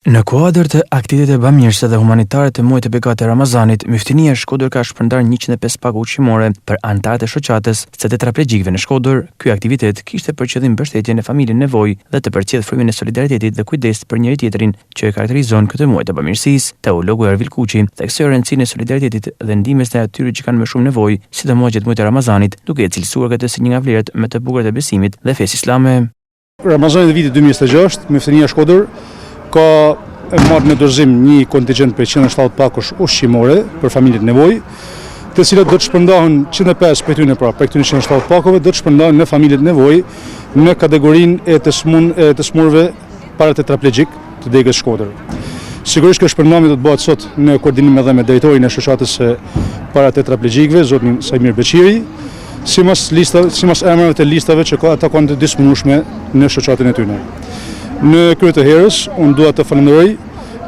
Në kuadër të aktiviteteve bamirëse dhe humanitare të muajit të begatë të Ramazanit, Myftinia Shkodër ka shpërndarë 105 pako ushqimore për anëtarët e shoqatës së tetraplegjikëve në Shkodër. Ky aktivitet kishte për qëllim mbështetjen e familjeve në nevojë dhe të përcjellë frymën e solidaritetit dhe kujdesit për njëri-tjetrin që e karakterizon këtë muaj të bamirësisë. Teologu Ervil Kuçi theksoi rëndësinë e solidaritetit dhe ndihmës ndaj atyre që kanë më shumë nevojë, sidomos gjatë muajit të Ramazanit, duke e cilësuar këtë si një nga vlerat më të bukura të besimit dhe fesë islame. Ramazanit të vitit 2026, Myftinia Shkodër ka marrë në dorëzim një kontingjent prej 170 pakosh ushqimore për familjet në nevojë, të cilat do të shpërndahen 105 prej tyre pra, prej këtyre 170 pakove do të shpërndahen në familjet në nevojë në kategorinë e të smun e të smurve paratetraplegjik të degës Shkodër. Sigurisht kjo shpërndarje do të bëhet sot në koordinim edhe me drejtorin e shoqatës së paratetraplegjikëve, zotin Sajmir Beqiri, sipas listave, sipas emrave të listave që ka ata kanë të disponueshme në shoqatën e tyre. Në krye të herës, unë dua të falënderoj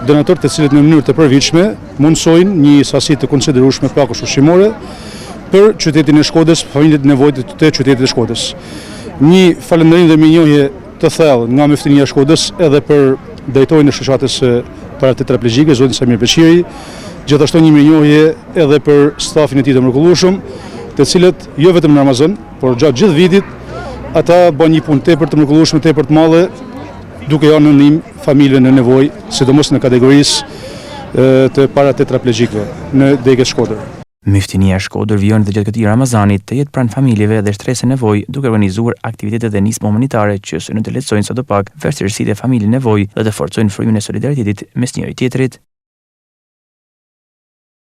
donatorët të cilët në mënyrë të përvitshme mundësojnë një sasi të konsiderueshme pakosh ushqimore për qytetin e Shkodrës, familjet në nevojë të qytetit të Shkodrës. Një falënderim dhe mirënjohje të thellë nga Myftinia e Shkodrës edhe për drejtorin e shoqatës së paratetraplegjikëve, zotin Samir Beqiri, gjithashtu një mirënjohje edhe për stafin e tij të mrekullueshëm, të cilët jo vetëm në Ramazan, por gjatë gjithë vitit ata bëjnë një punë tepër të mrekullueshme, tepër të madhe, duke ardhur në ndihmë familjeve në nevojë, sidomos në kategorisë të paratetraplegjikëve në degët Shkodër. Myftinia Shkodër vijon edhe gjatë këtij Ramazani të jetë pranë familjeve dhe shtresave në nevojë duke organizuar aktivitete dhe nisma humanitare që synojnë të lehtësojnë sadopak vështirësitë e familjeve në nevojë dhe të forcojnë frymën e solidaritetit mes njëri-tjetrit.